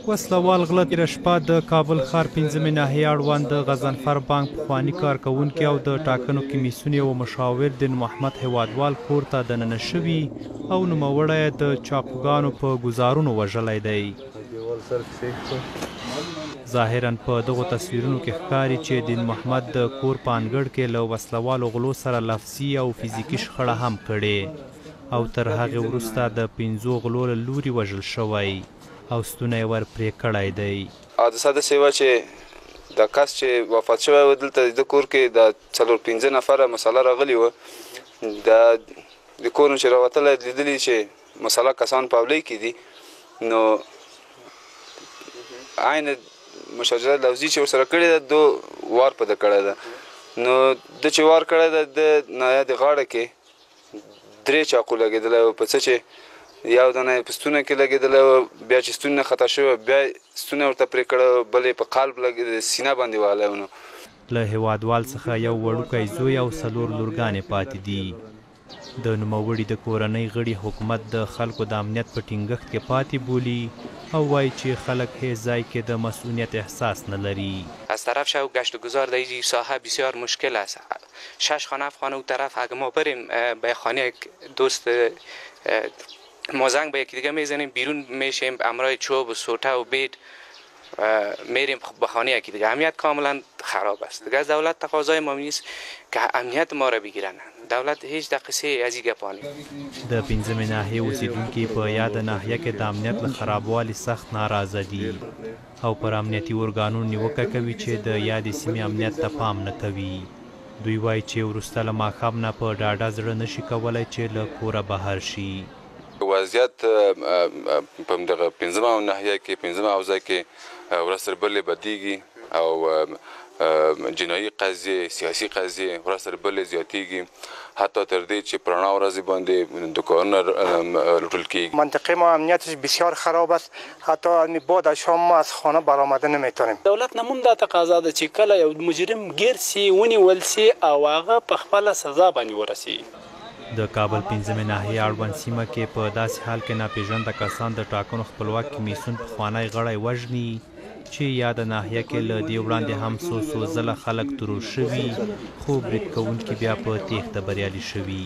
وسله وال غله تېره شپه د کابل ښار پنځمې ناحیې اړوند د غضنفر بانک پخواني کارکوونکي او د ټاکنو کمیسیون یوه مشاور دین محمد هېوادوال کور ته دننه شوي او نوموړی یې د چاقوګانو په ګوزارونو وژلی دی. ظاهراً په دغو تصویرونو کې ښکاري چې دین محمد د کور په انګړ کې له وسله والو غلو سره لفظي او فزیکي شخړه هم کړې او تر هغې وروسته د پنځو غلو له لوري وژل شوی. او ستونی ور پرې کړی دی. حادثه داسې وه چې دا کس چې وفات شوی و دلته د ده کور کې دا څلور پنځه نفره مسله راغلي وه، دا د کور نه چې راوتلی لیدلي چې مسله کسان په حولۍ کې دي، نو عین مشاجره لفظي چې ورسره کړې ده دو وار په ده کړی ده، نو ده چې وار کړی ده د نه د غاړه کې درې چاقو لګېدلی و، په څه چې یو دانه یې په ستونه کې لګېدلی و، بیا چې ستون نه خطا شوی بیا ستونه ورته پرې کړی و، بل یې په قلب سینه باندې وهلی و. نو له هېوادوال څخه یو وړوکی زوی او څلور لورګانې پاتې دي. د نوموړي د کورنۍ غړي حکومت د خلکو د امنیت په ټینګښت کې پاتې بولي او وايي چې خلک هېڅ ځای کې د مصئونیت احساس نه لري. از طرف شو گشت و گذار در این ساحه بسیار مشکل است. شش خانه هفت خانه او طرف اگه ما بریم به خانه یک دوست ما زنگ به یکی دیگه میزنیم، بیرون میشیم امرای چوب و سوته و بید میریم به خانه یکی دیگه. امنیت کاملا خراب است دیگه. از دولت تقاضای ما نیست که امنیت ما را بگیرن. دولت هیچ د قصې از این گپا نیست. د پنځمې ناحیې اوسېدونکي په یاده ناحیه کې د امنیت له خرابوالي سخت ناراضه دي او پر امنیتي ارګانونو نیوکه کوي چې د یادې سیمې امنیت ته پام نه کوي. دوی وايي چې وروسته له ماښام نه په ډاډه زړه نه شي کولی چې له کوره بهر شي. وضعیت په دغه پنځمه ناحیه کې، پنځمه حوزه کې ورځ تر بلې بدیږي او جنایي قضیې، سیاسي قضیې ورځ تر بلې زیاتیږي، حتی تر دې چې په رڼا ورځې باندې دوکانونه لوټل کیږي. منطقه ما امنیتش بسیار خراب است، حتی بعد از شام ما از خانه برآمده نمیتونیم. دولت نه مونږ دا تقاضا ده چې کله یو مجرم ګیر سي، ونیول سي او هغه په خپله سزا باندې ورسي. د کابل پنځمې ناحیې اړوند سیمه کې په داسې حال کې ناپېژنده کسان د ټاکنو خپلواک کمیسیون پخوانی غړی وژني چې یاده ناحیه کې له دې وړاندې هم څو څو ځله خلک ترور شوي، خو برید کوونکي بیا په تېښته بریالي شوي.